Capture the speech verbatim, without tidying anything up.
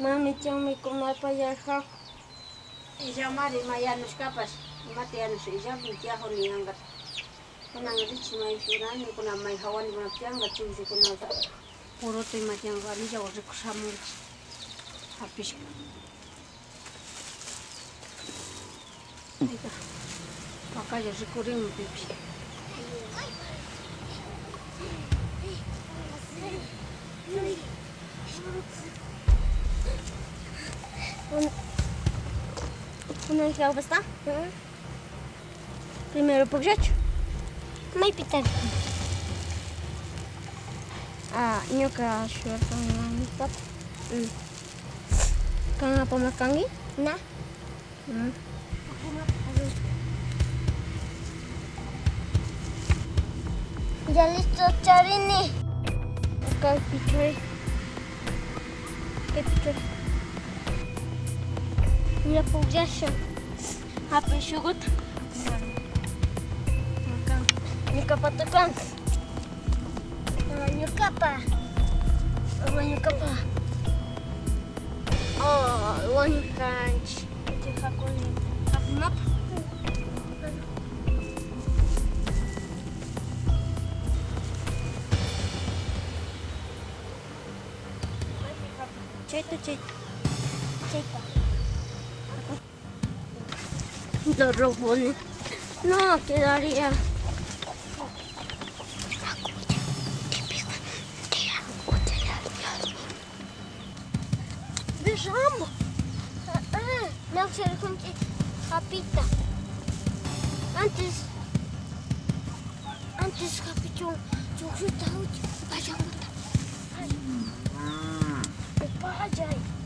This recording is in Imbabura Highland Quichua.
Mami, tiyan mikunapa yarqaku. Illamari, ima yanushkapash, imata yanush, illapmi tiyakuni yankata. Kunan richi may churani, kunan may hawani, kunan tiyanka chukllukunata. Purutu ima tiyanka, allillawan rikushamunchik. Hapishka. Ayka, pakalla rikurinmi pipish. Kun-, kunanka basta? Primero pukllachu. Maypita rikun? Ah, ñuka shuyarkani mamita. Mm. Kan apamushkanki? Na. Mm. Ya listo charini. Kaypi chari. Kaypi chari. Ya pukllasha. Hapi shukuta. Ñukapa tukan. Ñukapa. Ñukapa. Oh, wañurkanchik. Kay hakuni hapimapa. Chayta, chayta. Chayta. Lo robó. No, quedaría. Derramo. Ah, ah, no se lo conté. Hapita. Antes, antes hapichun, chuchuta, vayamos. Vaya.